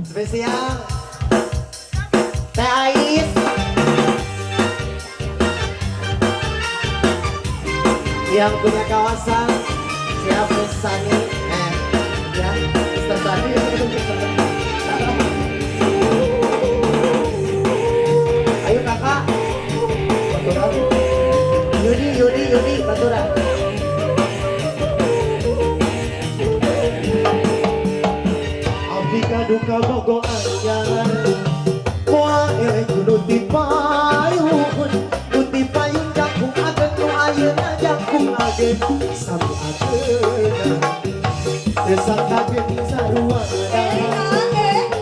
Spesial Teh Ais yang punya kawasan, siap Sani, ya, Mr. Sani. Ayo kakak, Baturan. Yudi, Yudi, Yudi, Baturan. Abdi kaduka bogo anyar, moal eleh kudu tipayun, nu tipayun jangkung ageng nu ayeuna jangkung ageng sami ageuna. Desa kaget sarua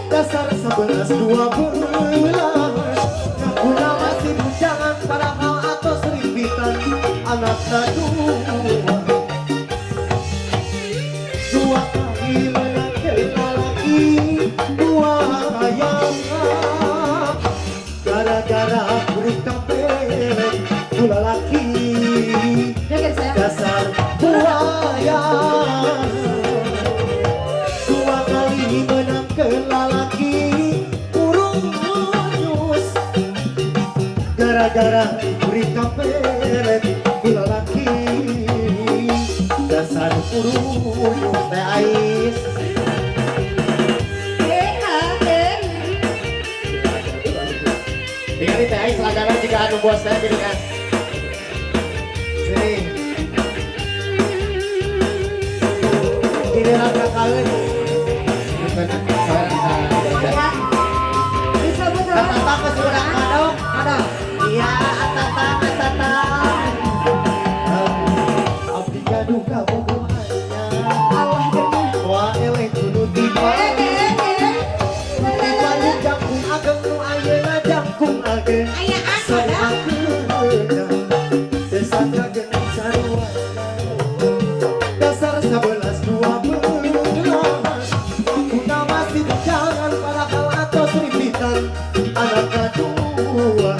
dasar 11 12 ngakuna masih bujangan padahal atos rimpitan anakna dua. Dua kali menangkeun lalaki dua hayang gara-gara kuring kapelek ku lalaki dasar buaya. Dua kali menangkeun lalaki kurunyus gara-gara kuring kapelek ku lalaki dasar kurunyus. Teh Ais tinggal di Teh Ais langganan jika anu bos teh gitu kan. Sini giliran kakaeun Atatang ke urang kadok. Iya, atatang, atatang. Abdi gaduh kabogoh anyar. Moal eleh kudu tipayun. Tipayun jangkung ageng nu ayeuna jangkung ageng sami ageuna. Desa kagen sarua dasar 11 12 ngakuna masih bujangan padahal atos rimpitan anakna dua.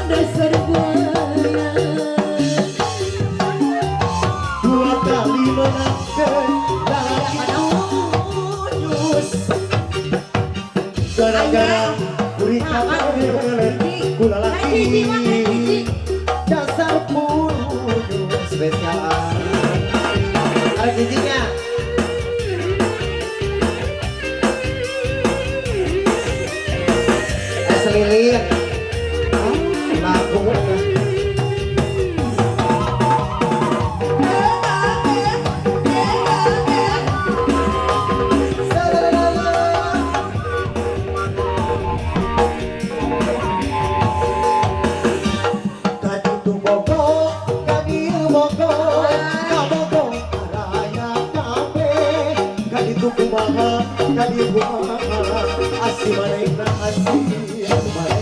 Dasar buaya. Dua kali menangkeun lalaki kunyus gara-gara kuring kapelek ku lalaki dasar kunyus. Spesial ada giginya es lilin lagu. Kaditu bogo, kadieu bogo, kabogo araya kabeh. Kaditu kumaha, kadieu kumaha, asih manehna asih maneh.